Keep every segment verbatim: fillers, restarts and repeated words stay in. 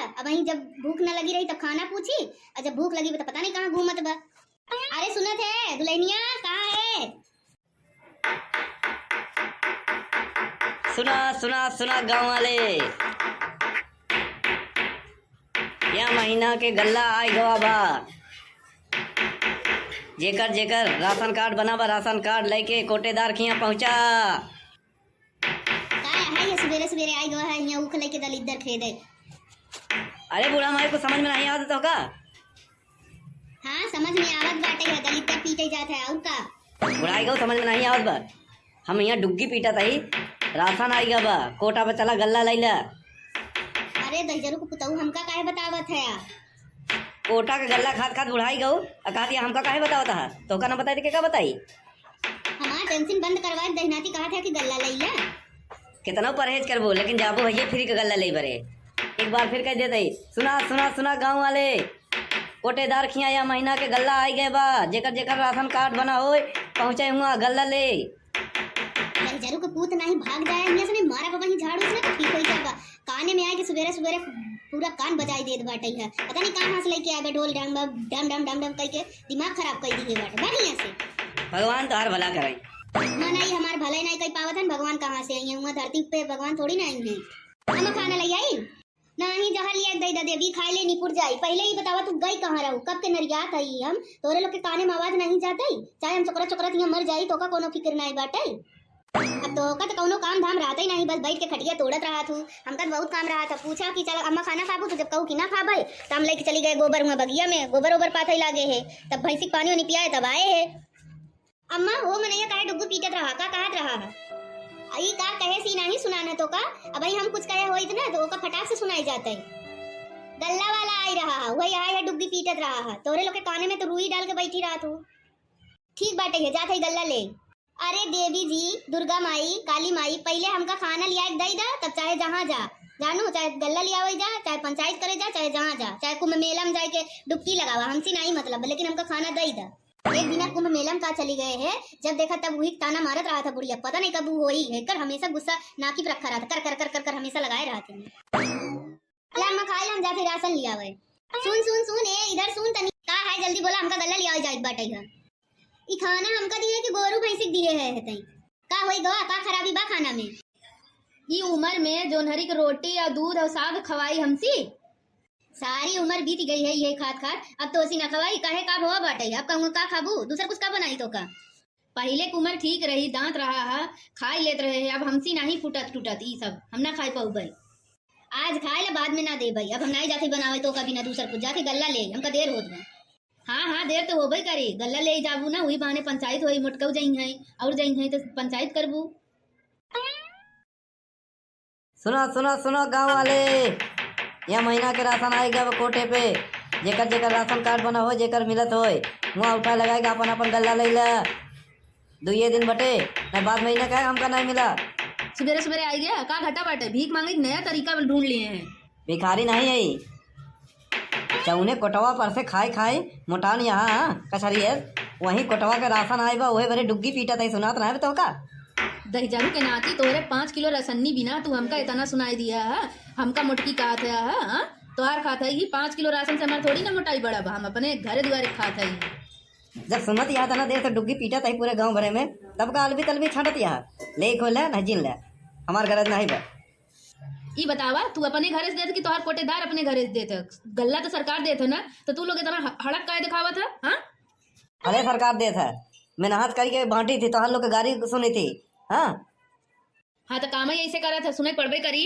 अब वहीं जब भूख न लगी रही तब खाना पूछी, और जब भूख लगी तो पता नहीं कहाँ घूमत बा। अरे सुनत है दुल्हनिया, कहाँ है? सुना, सुना, सुना गाँव वाले, या महीना के गल्ला आइ गवा बा। जेकर जेकर राशन कार्ड बना बा, राशन कार्ड लइके कोटेदार खियाँ पहुँचा। का है ये सुबेरे सुबेरे आइ गवा है, यहाँ ऊख लइके दलिद्दर खेदे। अरे बूढ़ा माई, कुछ समझ में नहीं आवत तोहका? हाँ, समझ में आवत बाटे, है दलिद्दर पीटे जात है, और का? बुढ़ाई को समझ में नहीं आवत बा। हम यहाँ डुग्गी पीटत हई, राशन आइ गवा बा, कोटा पे चला गल्ला लइला। अरे दहिजरू के पुतऊ, हमका काहे बतावत है? कोटा के गल्ला खात खात बुढ़ाइ गउ, आ कहत या हमका काहे बतावत ह? तोहका न बताई त केका बताई? हमार टेंशन बंद करवाए दहिनाती कहत है कि गल्ला लइला। केतनउ परहेज करबो, लेकिन जाबो भइया फ्री के गल्ला लेइ बरे। एक बार फिर कहि देत हई, सुना, सुना, सुना गाँव वाले, कोटेदार खियाँ या महीना के गल्ला आइ गए बा, जेकर जेकर राशन कार्ड बना होय, पहुँचे हुआँ गल्ला ले। दहिजरू के पूत नाही भाग जाए, हियाँ से नहीं मारा बा, वहीं झाड़ू से ना ठीक होइ जाबा। काने में आइके सुबेरे सुबेरे पूरा कान बजाइ देत बाटइ है। पता नहीं कहाँ से लइके आए बा ढोल, डम डम डम डम डम डम कइके दिमाग खराब कइ दिहे बाटे। भाग हियाँ से। भगवान तोहार भला करइ। ना, ना, ई हमार भलइ नहीं कइ पावत हन, भगवान कहाँ से अइहें? हुआँ धरती पे भगवान थोड़ी ना अइहें। अम्मा खाना लइ आई? नाही, जहर लिया दइ दा देवी, खाइ ले निपुर जाई। पहिले ई बतावा तू गइ कहाँ रहू, कब के नरियात हई हम, तोरे लोग के काने में आवाज नहीं जातइ? चाहे हम चोकरा चोकरा हियाँ मर जाई, तोका कोनो फिकिर नहीं बाटइ। अब तोका त कउनो काम धाम रहतइ नहीं, बस बइठ के खटिया तोड़त रहत हू। हमका त बहुत काम रहत ह। पूछा कि चल अम्मा खाना खाबू, तो जब कहू कि ना खाबइ, त हम लइके चली गए गोबर हुआँ बगिया में, गोबर ओबर पाथइ लागे हे, तब भइँसी के पानी ओनी पियाए तब आए हे। अम्मा, वो मनइया काहे डुग्गू पीटत रहा, का कहत रहा ह? अई का कहे सी नाही सुनान ह तोका, अबहीं हम कुछ कहे होइत ना त ओका फटाक से सुनाइ जातइ। गल्ला वाला आइ रहा ह, वही आइ ह डुग्गी पीटत रहा ह, तोरे लोग के काने में त रुई डाल के बइठी रहत हू। ठीक बाटइ है, जात हई गल्ला ले। अरे देवी जी, दुर्गा माई, काली माई, पहिले हमका खाना लियाइके दइ दा, तब चाहे जहाँ जा, जानू, चाहे गल्ला लियावइ जा, चाहे पंचाइत करइ जा, चाहे जहाँ जा, चाहे कुंभ मेला में जाइके डुबकी लगावा, हमसे नाहीं मतलब, लेकिन हमका खाना दइ दा। एक दिना कुंभ मेला में का चली गए है, जब देखा तब उही ताना मारत रहत ह बुढ़िया, पता नहीं कब उ होई, एकर हमेशा गुस्सा नाकी पर रखा रहत ह, कर कर कर कर कर हमेशा लगाए रहत ह। ला अम्मा खाइ ला, हम जात हई राशन लियावइ। सुन सुन सुन, ए इधर सुन तनी, का है जल्दी बोला, हमका गल्ला लियावइ जाइक बाटइ ह। ई खाना हमका दिहे कि गोरू भइँसी के दिहे है, है तई? का होई गवा, का खराबी बा खाना में? ई उमर में जोन्हरी के रोटी अउ दूध अउ साग खवाई हमसी? सारी उमर बीत गई है इहे खात खात, अब तोसी ना खवाई, काहे का भवा बाटइ? अब कहूँ का खाबू? दूसर कुछ का बनाई तोका? पहिले के उमर ठीक रही, दाँत रहा ह, खाइ लेत रहे है, अब हमसी नाहीं फूटत टूटत ई सब, हम ना खाइ पउबइ। आज खाइ ला, बाद में ना देबइ, अब हम नाहीं जात हई बनावइ तोका बिना दूसर कुछ, जात हई गल्ला लेइ, हमका देर होत बा। हाँ, हाँ, देर त होबइ करी। गल्ला लेइ जाबू ना, उही बहाने पंचाइत होई, मोटकऊ जइहैं, अउर जइहैं त पंचाइत करबू। सुनो, सुनो, सुनो गाँव वाले, यह महीना के राशन आइ गवा कोटे पे। जेकर जेकर राशन कार्ड बना होय, जेकर मिलत होय, मुँह उठा लगाइके आपन आपन गल्ला लइ ला। दुइये दिन बटे, न बाद महीना का है, हमका नाहीं मिला। सुबेरे सुबेरे आइ गया, का घाटा बाटे? भीख माँगे के नया तरीका ढूँढ लिए हैं। भिखारी नाहीं है, जउने कोटवा पर से खाइ खाइ मोटान यहाँ कचहरी है, वहीं कोटवा के राशन आइ बा, उहे बरे डुग्गी पीटत है, सुनात नाहीं बा तोहका? दहिजरू के नाती तोहरे पाँच किलो रसन्नी बिना तू हमका इतना सुनाइ दिया है, हमका मोटकी कहत है, हाँ? तोहार खात है ही पाँच किलो राशन से हमार थोड़ी ना मोटाई बढ़ा बा, हम अपने घरे दुआरे खात है। जब सुनत यहाँ तना देर से डुग्गी पीटत है पूरे गाँव भरे में, तब का अलबी तलबी छाटत यहाँ? ले खोल ले, नहीं जीन ले, हमार गरज नहीं बा। ई बतावा, तू अपने घरे से देत कि तोहार कोटेदार अपने घरे से देत है? गल्ला त सरकार देत है ना, त तू लोग इतना ह-, हड़क काहे दिखावत है, हाँ? अरे सरकार देत है, मेहनत करिके बाँटी थी, तोहार लोग के गारी सुनी थी, हाँ? हाँ, त काम ही ऐसे करत है, सुनाई पड़बे करी।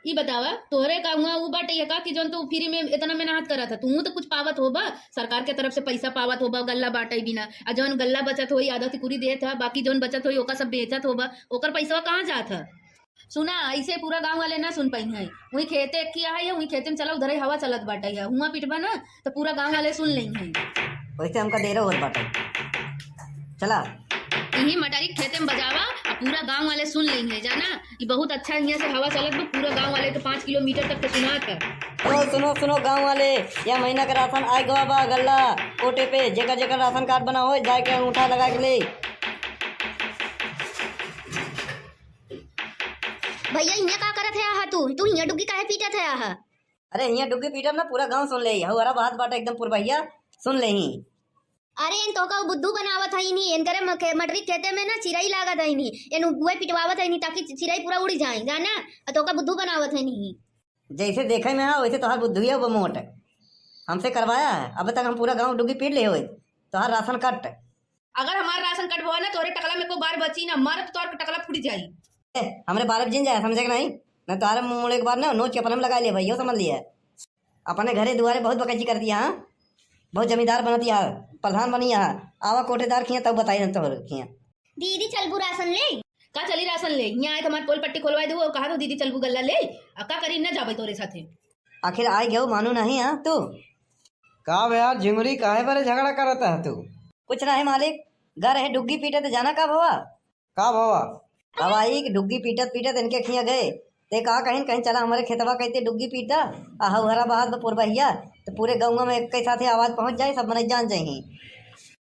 ई बतावा, तोहरे का हुआ ऊ बाटे ये का कि जौन तू फ्री में इतना मेहनत करत है, तू तो कुछ पावत होबा, सरकार के तरफ से पैसा पावत होबा, गल्ला बाटे बिना, आ जौन गल्ला बचत होई, आधा तिकुरी देत है, बाकी जौन बचत होई, ओका सब बेचत होबा, ओकर पैसवा कहाँ जात है? सुना, ऐसे पूरा गाँव वाले ना सुन पाई हैं। वही खेते एक किया है, वही खेते में चला, उधर ही हवा चलत बाटे है। हुआ पिटबा ना, तो पूरा गाँव वाले सुन लेई हैं। वैसे हमका देर होत बाटे। चला। यही मटारी खेते में बजावा, आ पूरा गाँव वाले सुन लेई हैं, जाना? ये बहुत अच्छा यहाँ से हवा चलत बा, पूरा गाँव वाले के पाँच किलोमीटर तक के सुनात है। सुनो, सुनो, सुनो गाँव वाले, यह महीना का राशन आइ गवा बा, गल्ला, कोटे पे, जेकर जेकर राशन कार्ड बना होय, जाइके अंगूठा लगाइके ले। भइया, हियाँ का करत है आहा तू? तू हियाँ डुग्गी काहे पीटत है आहा? अरे हियाँ डुग्गी पीटब ना, पूरा गाँव सुन लेई। हऊ हरा बहात बाटे एकदम पुरबहिया, सुन लेई। अरे इन तोहका बुद्धू बनावत हईनी, इनकरे मखे-, मटरी खेते में ना चिरई लागत हईनी, इन उहे पिटवावत हईनी ताकि चि-, चिरई पूरा उड़ी जाए, जाना? अ तोहका बुद्धू बनावत हईनी। जैसे देखे में हा वैसे तोहार बुद्धुइया बा मोट। हमसे करवाया है, अब तक हम पूरा गाँव डुग्गी पीट ले होई, तोहार राशन कट। अगर हमार राशन कट भवा ना, तोरे टकला में को बार बची ना, मारब तो तोर टकला फूट जाई। ए, हमरे बारह जिन जाए, समझे के नहीं? मैं तोहरे मुंह मुड़े के बाद ना नोच के अपने में लगा लिया भाई, यो समझ लिया। अपने घरे दुआरे बहुत बकैची कर दिया, हाँ? बहुत जमींदार बनत या, प्रधान बनी या। आवा कोटेदार खिया तब बताई हम तोहर खिया। दीदी चलबू राशन ले? का चली राशन ले? यहाँ आए तो हमार पोल पट्टी खोलवाए दू और कहा तो दीदी चलबू गल्ला ले, आ का करी न जाबे तोरे साथे। आखिर आए गयो मानू नहीं, हाँ तू? का बे यार झिंगुरी, काहे बरे झगड़ा करत है तू? कुछ नहीं मालिक, घर है डुग्गी पीटे तो जाना का भवा? का भवा? अब आई कि डुग्गी पीटत पीटत इनके खिया गए। ते का कहिन, कहिन चला हमरे खेतवा कहते डुग्गी पीटा, आ हऊ हरा बहात बा पुरबहिया, तो पूरे गाँव में एक के साथे आवाज पहुँच जाए, सब मनई जान जाई।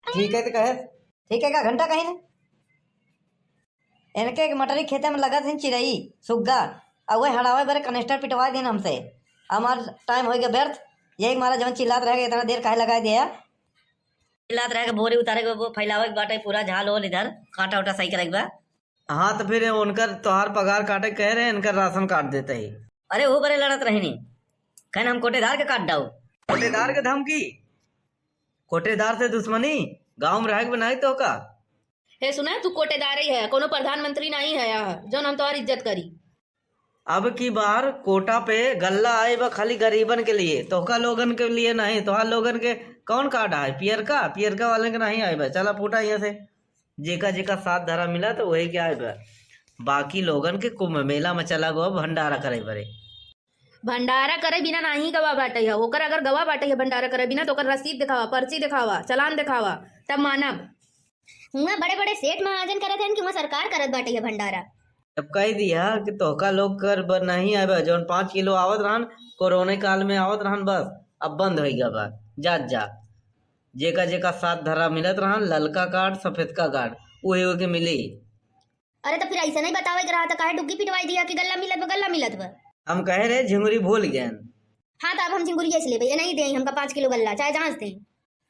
ठीक है तो कहे। ठीक है का घंटा कहिन? इनके एक मटरी खेते में लगत हिन चिरई, सुग्गा, आ वही हड़ावे बरे कनेस्टर पिटवा दिन हमसे। हमार टाइम होई गया व्यर्थ, यही मारा जवन चिल्लात रह गए, इतना देर काहे लगाए दिया? चिल्लात रह के बोरी उतारे के, वो फैलावे के बाटे, पूरा झाल होल इधर, काटा उटा सही करे के बा। हाँ, तो फिर उनकर तोहार पगार काटे कहे रहे, इनकर राशन काट देते ही। अरे, वो बरे लड़त रहनी, कहन हम कोटेदार के काट डाऊ। कोटेदार के धमकी? कोटेदार से दुश्मनी? गाँव में रहे के बनाई तो का? हे सुना, तू कोटेदार ही है, कोनो प्रधानमंत्री नहीं है यहाँ, जौन हम तोहार इज्जत करी। अब की बार कोटा पे गल्ला आए बा खाली गरीबन के लिए, तोहका लोगन के लिए नहीं। तोहार लोगन के कौन कार्ड आए? पियरका? पियरका वाले के नहीं आए बा। चला फूटा यहाँ से। जेका जेका साथ धरा मिला तो वही के आए बा। बाकी लोगन के कुंभ मेला में चला गो भंडारा करे बरे। भंडारा करे बिना नाही गवा बाटे है, ओकर अगर गवा बाटे है भंडारा करे बिना तो ओकर रसीद दिखावा, पर्ची दिखावा, चालान दिखावा, तब मानब। हुआं बड़े बड़े सेठ महाजन करत हन कि हुआं सरकार करत बाटे है भंडारा। अब कह दिया कि तोहका लोग कर ब-, नहीं आवे, जौन पाँच किलो आवत रहन, कोरोना काल में आवत रहन, बस अब बंद हो गया बा। जात जा, जेका जेका साथ धरा मिलत रहन, ललका कार्ड, सफेदका कार्ड, उहे उहे के मिली। अरे तो फिर ऐसे नहीं बतावे के रहा तो काहे डुग्गी पिटवाई दिया कि गल्ला मिलत बा, गल्ला मिलत बा? हम कहे रहे झिंगुरी भूल गए। हाँ तो अब हम झिंगुरी ऐसे लेबे, ये नहीं दे हमका पाँच किलो गल्ला, चाहे जहाँ से दे।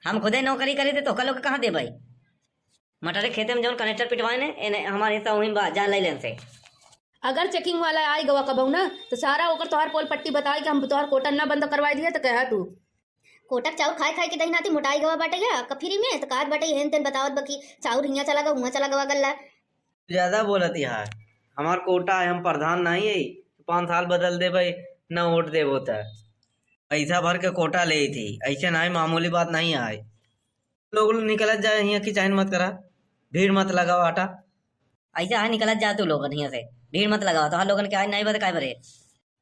हम खुदे नौकरी करी थे तो ओका लोग के कहाँ देबै? मटरे खेते में जौन कनेस्टर पिटवाए ने, एने हमार हिस्सा वहीं बा, जान ले लेन से। अगर चेकिंग वाला आई गवा कबहू ना, तो सारा ओकर तोहार पोल पट्टी बताई कि हम तोहार कोटा ना बंद करवाई दिया, तो कहा तू। कोटा के चाउर खाए खाए के दही नाती मोटाई गवा बाटे या, का फ्री में, तो कहत बाटे हेन तेन बतावत बा कि चाउर हियाँ चला गवा, हुआँ चला गवा गल्ला। ज्यादा बोलत यार, हमार कोटा है, हम प्रधान नहीं है, पाँच साल बदल देबै, न वोट देबो त। पैसा भर के कोटा ले थी, ऐसे नहीं, मामूली बात नहीं आए। लोग निकलत जाए हियाँ की चाइन मत करा, भीड़ मत लगावा हटा। ऐसा है निकलत जा तू लोगन हियाँ से, भीड़ मत लगावा, तोहार लोगन के आज नहीं बा त काय बरे।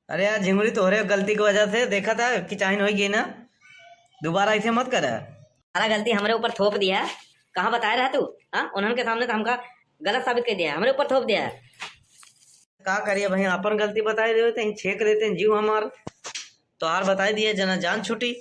अरे यार झिंगुरी, तोहरे गलती की वजह से देखा था कि चाइन होई गई ना, दोबारा ऐसे मत करा। सारा गलती हमरे ऊपर थोप दिया, कहाँ बताए रहा तू? हाँ, उन्हन के सामने तो हमका गलत साबित कर दिया, हमरे ऊपर थोप दिया। का करिए भाई, अपन गलती बताए रहे तो छेक लेते हैं जीव हमार। तोहार बताए दिए जना जान छुटी।